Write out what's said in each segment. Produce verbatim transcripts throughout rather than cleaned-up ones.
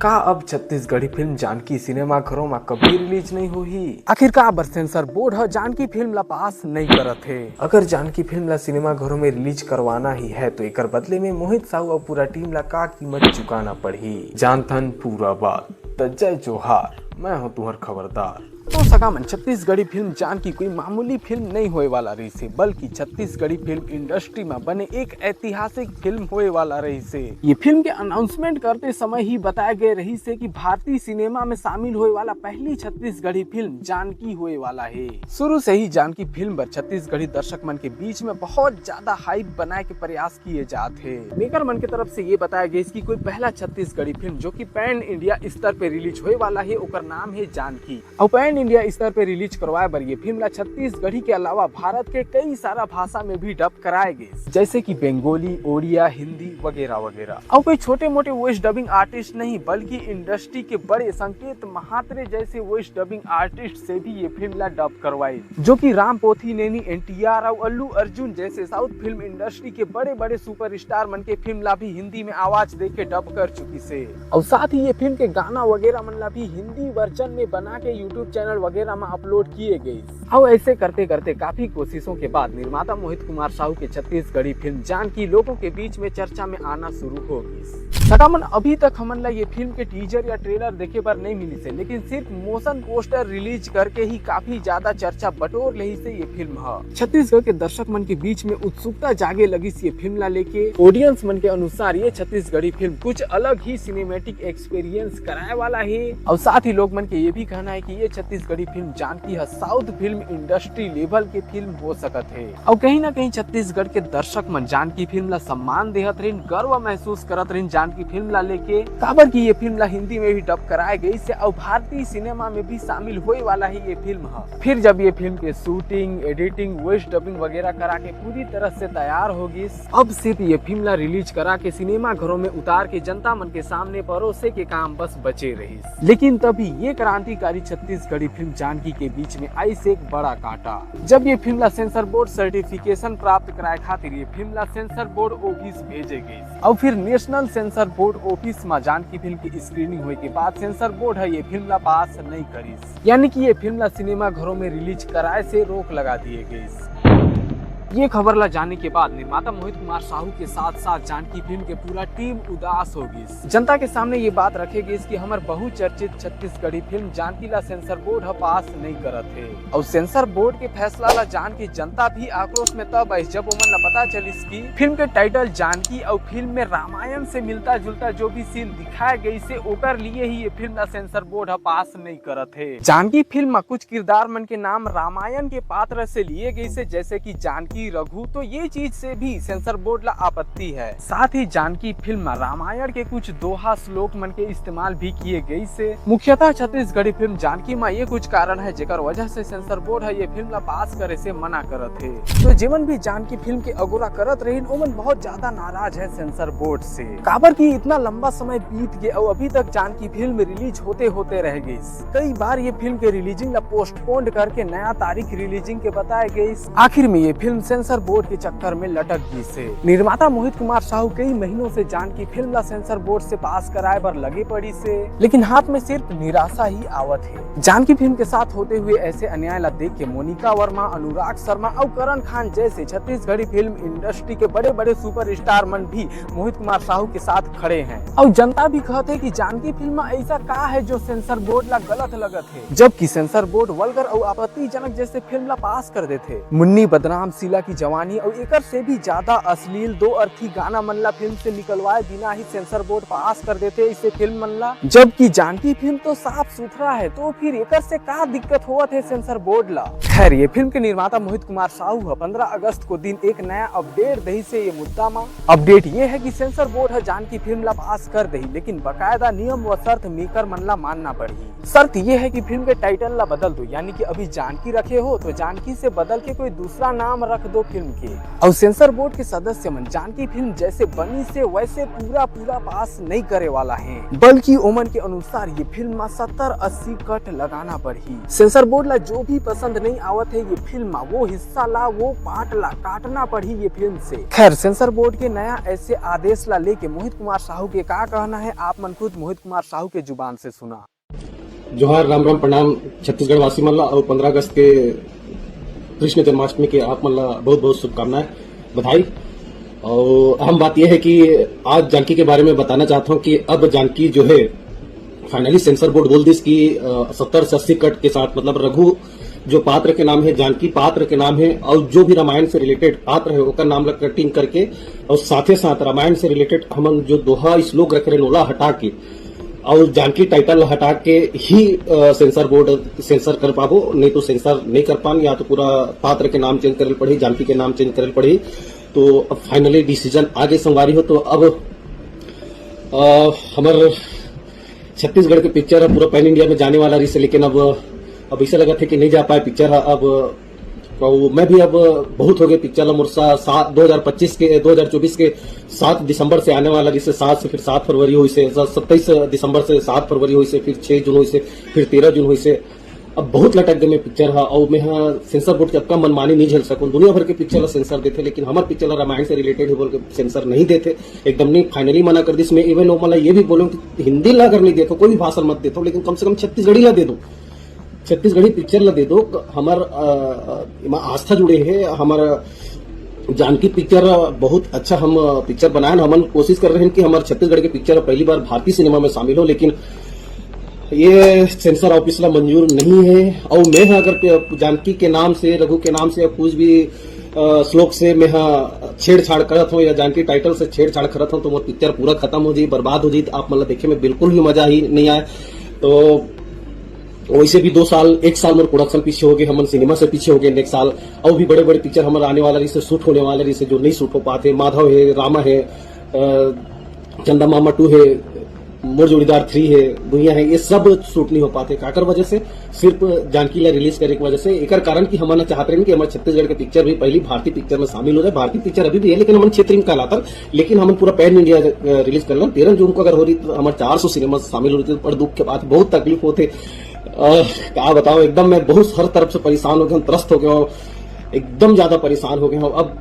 का अब Chhattisgarhi film Janaki cinema घरों में कभी रिलीज नहीं होही? आखिर का बर सेंसर बोर्ड ह जानकी फिल्म ला पास नहीं करत हे? अगर जानकी फिल्म ला सिनेमा घरों में रिलीज करवाना ही है, तो एकर बदले में मोहित साहू और पूरा टीम ला का कीमत चुकाना पड़ही, जानथन पूरा बात। त जय जोहार, मैं हूँ तुहर खबरदार। तो सगा मन, छत्तीसगढ़ी फिल्म जानकी कोई मामूली फिल्म नहीं होए वाला रहिसे, बल्कि छत्तीसगढ़ी फिल्म इंडस्ट्री में बने एक ऐतिहासिक फिल्म होए वाला रहिसे। ये फिल्म के अनाउंसमेंट करते समय ही बताया गए रहिसे कि भारतीय सिनेमा में शामिल होए वाला पहली छत्तीसगढ़ी फिल्म जानकी होए वाला है। शुरू से ही जानकी फिल्म पर छत्तीसगढ़ी दर्शक मन के बीच में बहुत ज्यादा हाइप बनाए के प्रयास किए जात हे। मेकर मन के तरफ से ये बताया गया कि कोई पहला छत्तीसगढ़ी फिल्म जो कि पैन इंडिया स्तर पे रिलीज होए वाला है, ओकर नाम है जानकी। और पैन इंडिया स्तर पे रिलीज करवाए बर ये फिल्म ला छत्तीसगढ़ी के अलावा भारत के कई सारा भाषा में भी डब कराए गए, जैसे कि बंगाली, ओडिया, हिंदी वगैरह वगैरह। और कोई छोटे मोटे वॉइस डबिंग आर्टिस्ट नहीं, बल्कि इंडस्ट्री के बड़े संकेत महात्रे जैसे वॉइस डबिंग आर्टिस्ट से भी ये फिल्म ला डब करवाई, जो कि राम पोथी नेनी, एनटीआर और अल्लू अर्जुन जैसे साउथ फिल्म इंडस्ट्री के बड़े बड़े सुपरस्टार मन के फिल्म ला भी हिंदी में आवाज दे के डब कर चुकी से। और साथ ही ये फिल्म के गाना वगैरह मन ला भी हिंदी वर्जन में बना के यूट्यूब चैनल वगैरह में अपलोड किए गए। और ऐसे करते करते काफी कोशिशों के बाद निर्माता मोहित कुमार साहू के छत्तीसगढ़ी फिल्म जानकी लोगों के बीच में चर्चा में आना शुरू हो गई। सगा मन, अभी तक हमन ला ये फिल्म के टीजर या ट्रेलर देखे बर नहीं मिली से, लेकिन सिर्फ मोशन पोस्टर रिलीज करके ही काफी ज्यादा चर्चा बटोर लेही से ये फिल्म ह। छत्तीसगढ़ के दर्शक मन के बीच में उत्सुकता जागे लगिस ये फिल्म ला लेके। ऑडियंस मन के अनुसार ये छत्तीसगढ़ी फिल्म कुछ अलग ही सिनेमैटिक एक्सपीरियंस कराए वाला है। और साथ ही लोग मन के ये भी कहना है कि ये छत्तीसगढ़ी फिल्म जानकी ह साउथ फिल्म इंडस्ट्री लेवल के फिल्म हो सकत है। और कहीं ना कहीं छत्तीसगढ़ के दर्शक मन जानकी फिल्म ला सम्मान देहत रहिन, गर्व महसूस करत रहिन जानकी फिल्म ला लेके, काबर कि ये फिल्म ला हिंदी में भी डब कराए गई से और भारतीय सिनेमा में भी शामिल होए वाला है ये फिल्म ह। फिर जब ये फिल्म के शूटिंग, एडिटिंग, वॉइस डबिंग वगैरह करा के पूरी तरह से तैयार हो गई, अब सिर्फ ये फिल्म ला रिलीज करा के सिनेमा घरों में उतार के जनता मन के सामने परोसे के काम बस बचे रहिस। लेकिन तभी ये क्रांतिकारी छत्तीसगढ़ी फिल्म जानकी के बीच में आइस एक बड़ा कांटा, जब ये फिल्म ला सेंसर बोर्ड सर्टिफिकेशन प्राप्त कराए खातिर ये फिल्म ला सेंसर बोर्ड ऑफिस भेजे गई और फिर नेशनल सेंसर बोर्ड ऑफिस में जानकी फिल्म की स्क्रीनिंग होए के बाद सेंसर बोर्ड ह ये फिल्म ला पास नहीं करिस, यानी कि ये फिल्म ला सिनेमा घरों में रिलीज कराए से रोक लगा दिए गई। ये खबर ला जाने के बाद निर्माता मोहित कुमार साहू के साथ साथ जानकी फिल्म के पूरा टीम उदास हो गई। जनता के सामने ये बात रखे गई कि हमर बहुचर्चित छत्तीसगढ़ी फिल्म जानकी ला सेंसर बोर्ड ह पास नहीं करत हे। और सेंसर बोर्ड के फैसला ला जान के जनता भी आक्रोश में तब आइस, जब ओमन ला पता चलिस कि फिल्म के टाइटल जानकी और फिल्म में रामायण से मिलता जुलता जो भी सीन दिखाए गई से, ओकर लिए ही ये फिल्म ला सेंसर बोर्ड ह पास नहीं करत हे। जानकी फिल्म में कुछ किरदार मन के नाम रामायण के पात्र से लिए गई से, जैसे कि जानकी, रघु, तो ये चीज से भी सेंसर बोर्ड ला आपत्ति है। साथ ही जानकी फिल्म में रामायण के कुछ दोहा श्लोक मन के इस्तेमाल भी किए गई से। मुख्यतः छत्तीसगढ़ी फिल्म जानकी में ये कुछ कारण है, जेकर वजह से सेंसर बोर्ड ह ये फिल्म ला पास करे से मना करत हे। तो जेमन भी जानकी फिल्म के अगोरा करत रहिन, ओमन बहुत ज्यादा नाराज है सेंसर बोर्ड से, काबर कि इतना लंबा समय बीत गए और अभी तक जानकी फिल्म रिलीज होते होते रह गई। कई बार ये फिल्म के रिलीजिंग ला पोस्टपोन्ड करके नया तारीख रिलीजिंग के बताए गई। आखिर में ये फिल्म सेंसर बोर्ड के चक्कर में लटक गई से। निर्माता मोहित कुमार साहू कई महीनों से जानकी फिल्म ला सेंसर बोर्ड से पास कराए बर लगे पड़ी से, लेकिन हाथ में सिर्फ निराशा ही आवत है। जानकी फिल्म के साथ होते हुए ऐसे अन्याय ला देख के मोनिका वर्मा, अनुराग शर्मा और करण खान जैसे छत्तीसगढ़ी फिल्म इंडस्ट्री के बड़े बड़े सुपरस्टार मन भी मोहित कुमार साहू के साथ खड़े हैं और जनता भी कहते हैं कि जानकी फिल्म में ऐसा का है जो सेंसर बोर्ड ला गलत लगत है, जबकि सेंसर बोर्ड वल्गर और आपत्तिजनक जैसे फिल्म ला पास कर देथे। मुन्नी बदनाम, शीला की जवानी और एकर से भी ज्यादा अश्लील दो अर्थी गाना मन ला फिल्म से निकलवाए बिना ही सेंसर बोर्ड पास कर देथे इसे फिल्म मन ला, जबकि जानकी फिल्म तो साफ सुथरा है, तो फिर एकर से का दिक्कत होवत है सेंसर बोर्ड ला? खैर, ये फिल्म के निर्माता मोहित कुमार साहू ह पन्द्रह अगस्त को दिन एक नया अपडेट दही से ये मुद्दा मा। अपडेट ये है कि सेंसर बोर्ड ह जानकी फिल्म ला पास कर दही, लेकिन बकायदा नियम व शर्त मेकर मन ला मानना पड़ही। शर्त ये है कि फिल्म के टाइटल ला बदल दो, यानी कि अभी जानकी रखे हो तो जानकी से बदल के कोई दूसरा नाम रख दो फिल्म के। और सेंसर बोर्ड के सदस्य मन जानकी फिल्म जैसे बनी से वैसे पूरा पूरा पास नहीं करे वाला है, बल्कि ओमन के अनुसार ये फिल्म मा सत्तर अस्सी कट लगाना पड़ही। सेंसर बोर्ड ला जो भी पसंद नहीं आवत हे ये फिल्म मा, वो हिस्सा ला, वो पार्ट ला काटना पड़ही ये फिल्म से। खैर, सेंसर बोर्ड के नया ऐसे आदेश ला लेके मोहित कुमार साहू के का कहना हे, आप मन खुद मोहित कुमार साहू के जुबान से सुना। जोहार, राम राम, प्रणाम छत्तीसगढ़ वासी मन ला, और पंद्रह अगस्त के कृष्ण जन्माष्टमी के आप मन ला बहुत बहुत शुभकामनाएं, बधाई। और अहम बात यह है कि आज जानकी के बारे में बताना चाहता हूँ कि अब जानकी जो है, फाइनली सेंसर बोर्ड बोल दिस कि सत्तर से अस्सी कट के साथ, मतलब रघु जो पात्र के नाम है, जानकी पात्र के नाम है, और जो भी रामायण से रिलेटेड पात्र है ओकर नाम ला कटिंग करके, और साथे साथ रामायण से रिलेटेड हमन जो दोहा श्लोक रखे रहे ओला हटा के, और जानकी टाइटल हटा के ही सेंसर बोर्ड सेंसर कर पाबो, नहीं तो सेंसर नहीं कर पान, या तो पूरा पात्र के नाम चेंज करे पड़ही, जानकी के नाम चेंज करे पड़ही। तो अब फाइनली डिसीजन आगे संगवारी हो, तो अब आ, हमर छत्तीसगढ़ के पिक्चर ह पूरा पैन इंडिया में जाने वाला रहिस हे, लेकिन अब अब ऐसा लगत हे कि नहीं जा पाए पिक्चर ह। अब तो मैं भी अब बहुत हो गए पिक्चर ला, मोर सा-, सात, दो हज़ार पच्चीस के, दो हज़ार चौबीस के सात दिसंबर से आने वाला रहिस हे, सात से फिर सात फरवरी होइस हे, सत्ताईस दिसंबर से सात फरवरी होइस हे, फिर छह जून होइस हे, फिर तेरह जून होइस हे। अब बहुत लटक गए मैं पिक्चर हा, और मैं हा सेंसर बोर्ड के अतका मनमानी नहीं झेल सकूं। दुनिया भर के पिक्चर ला सेंसर देथे, लेकिन हमर पिक्चर ला रामायण से रिलेटेड ही बोल के सेंसर नहीं देथे, एकदम नहीं, फाइनली मना कर दिस। मैं इवन ओमन ला ये भी बोलूं कि हिंदी ला अगर नहीं देथो, कोई भी भाषा मत देथो, लेकिन कम से कम छत्तीसगढ़ी ला दे दो, छत्तीसगढ़ी पिक्चर ला दे दो। हमर अ, अ, एमा आस्था जुड़े हे, हमर जानकी पिक्चर बहुत अच्छा हम पिक्चर बनाए, हमन कोशिश कर रहे हैं कि हमर छत्तीसगढ़ के पिक्चर पहली बार भारतीय सिनेमा में शामिल हो, लेकिन ये सेंसर ऑफिस ला मंजूर नहीं है। और मैं ह अगर पे-, जानकी के नाम से, रघु के नाम से या कुछ भी अ, श्लोक से मैं ह छेड़छाड़ करत हूँ या जानकी टाइटल से छेड़छाड़ करत हूँ, तो मोर पिक्चर पूरा खत्म हो जाई, बर्बाद हो जाई, तो आप मन ला देखे में बिल्कुल भी मजा ही नहीं आए। तो वैसे भी दो साल, एक साल मोर प्रोडक्शन पीछे हो गए, हमन सिनेमा से पीछे हो गए। नेक्स्ट साल और भी बड़े बड़े पिक्चर हमर आने वाला रहिस हे, शूट होने वाला रहिस हे, जो नहीं शूट हो पाते, माधव है, रामा है, अ, चंदा मामा टू है, मोर जोड़ीदार थ्री है, दुनिया है, ये सब शूट नहीं हो पाते। काकर वजह से? सिर्फ जानकी ला रिलीज करे के वजह से। एकर कारण कि हमन चाहत रहेन कि हमर छत्तीसगढ़ के पिक्चर भी पहली भारतीय पिक्चर में शामिल हो जाए। भारतीय पिक्चर अभी भी है, लेकिन हमन क्षेत्रीय में कहलाथन, लेकिन हमन पूरा पैन इंडिया, अ, रिलीज कर लेन। तेरह जून को अगर हो रही तो हमर चार सौ सिनेमा शामिल हो रही, पर दुख के बात, बहुत तकलीफ होते। अ, का बताओ, एकदम मैं बहुत हर तरफ से परेशान हो गया हूँ, त्रस्त हो गया हूँ, एकदम ज्यादा परेशान हो गया हूँ। अब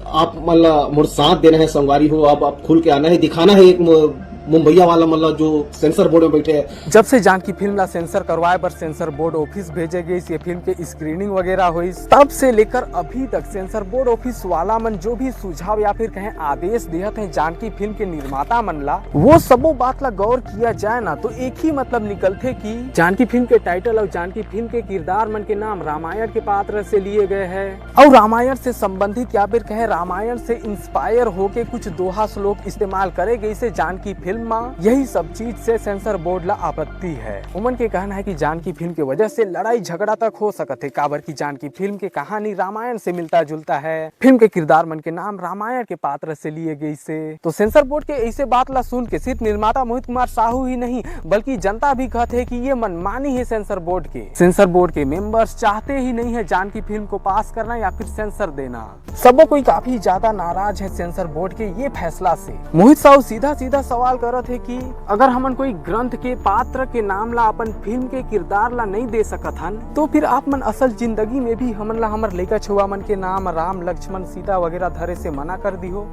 आप मतलब मोर साथ देना है संगवारी हो, अब आप खुल के आना है, दिखाना है एक मु-, मुंबईया वाला मतलब जो सेंसर बोर्ड में बैठे हैं। जब से जानकी फिल्म ला सेंसर करवाए बर सेंसर बोर्ड ऑफिस भेजे गइस, ये फिल्म के स्क्रीनिंग वगैरह होइस, तब से लेकर अभी तक सेंसर बोर्ड ऑफिस वाला मन जो भी सुझाव या फिर कहें आदेश देहत हैं जानकी फिल्म के निर्माता मन ला, वो सबो बात ला गौर किया जाए ना, तो एक ही मतलब निकलथे कि जानकी फिल्म के टाइटल और जानकी फिल्म के किरदार मन के नाम रामायण के पात्र से लिए गए हैं। अउ रामायण से संबंधित या फिर कहे रामायण से इंस्पायर होके कुछ दोहा श्लोक इस्तेमाल करे गइस हे जानकी फिल्म मा। यही सब चीज से सेंसर बोर्ड ला आपत्ति है। उमन के कहना है कि जानकी फिल्म के वजह से लड़ाई झगड़ा तक हो सकत हे, काबर कि जानकी फिल्म के कहानी रामायण से मिलता जुलता है। फिल्म के किरदार मन के नाम रामायण के पात्र से लिए गइस हे। तो सेंसर बोर्ड के ऐसे बात ला सुन के सिर्फ निर्माता मोहित कुमार साहू ही नहीं, बल्कि जनता भी कहत हे कि ये मनमानी है सेंसर बोर्ड के। सेंसर बोर्ड के मेंबर्स चाहते ही नहीं है जानकी फिल्म को पास करना या फिर सेंसर देना। सबो कोई काफी ज्यादा नाराज है सेंसर बोर्ड के ये फैसला से। मोहित साहू सीधा सीधा सवाल करत हे कि अगर हमन कोई ग्रंथ के पात्र के नाम ला अपन फिल्म के किरदार ला नहीं दे सकत हन, तो फिर आप मन असल जिंदगी में भी हमन ला हमर लइका छुआ मन के नाम राम, लक्ष्मण, सीता वगैरह धरे से मना कर दिहो।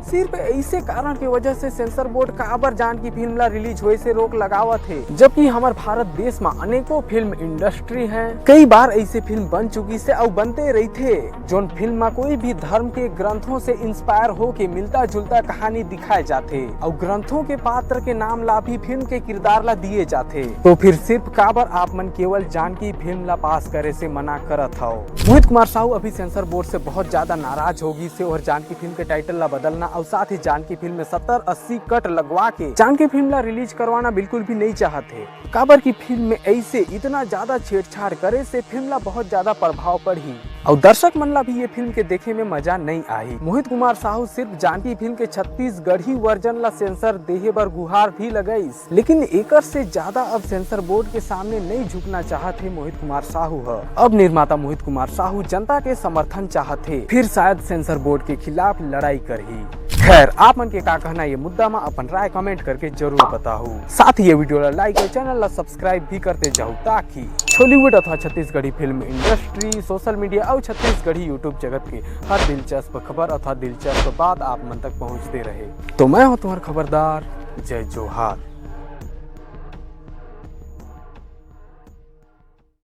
सिर्फ ऐसे कारण के वजह से सेंसर बोर्ड काबर जानकी फिल्म ला रिलीज होए से रोक लगावत हे, जबकि हमर भारत देश में अनेकों फिल्म इंडस्ट्री है। कई बार ऐसे फिल्म बन चुकी से अउ बनते रहिथे, जोन फिल्म में कोई भी धर्म के ग्रंथों से इंस्पायर होके मिलता जुलता कहानी दिखाए जाथे अउ ग्रंथों के पात्र के नाम ला भी फिल्म के किरदार ला दिए जाथे। तो फिर सिर्फ काबर आप मन केवल जानकी फिल्म ला पास करे से मना करत हव? मोहित कुमार साहू अभी सेंसर बोर्ड से बहुत ज्यादा नाराज हो गइस हे और जानकी फिल्म के टाइटल ला बदलना और साथ ही जानकी फिल्म में सत्तर अस्सी कट लगवा के जानकी फिल्म ला रिलीज करवाना बिल्कुल भी नहीं चाहत हे, काबर की फिल्म में ऐसे इतना ज्यादा छेड़छाड़ करे से फिल्म ला बहुत ज्यादा प्रभाव पड़ही। अउ दर्शक मन ला भी ये फिल्म के देखे में मजा नहीं आही। मोहित कुमार साहू सिर्फ जानकी फिल्म के छत्तीसगढ़ी वर्जन ला सेंसर देहे बर गुहार भी लगाइस, लेकिन एकर से ज्यादा अब सेंसर बोर्ड के सामने नहीं झुकना चाहत हे मोहित कुमार साहू ह। अब निर्माता मोहित कुमार साहू जनता के समर्थन चाहत हे, फिर शायद सेंसर बोर्ड के खिलाफ लड़ाई करही। खैर, आप मन के का कहना ये मुद्दा मा, अपन राय कमेंट करके जरूर बताहू। साथ ही ये वीडियो ला लाइक और चैनल ला सब्सक्राइब भी करते जाहू, ताकि छॉलीवुड अथवा Chhattisgarhi film industry, social media और छत्तीसगढ़ी यूट्यूब जगत के हर दिलचस्प खबर अथवा दिलचस्प बात आप मन तक पहुंचते रहे। तो मैं हूं तुम्हार खबरदार, जय जोहार।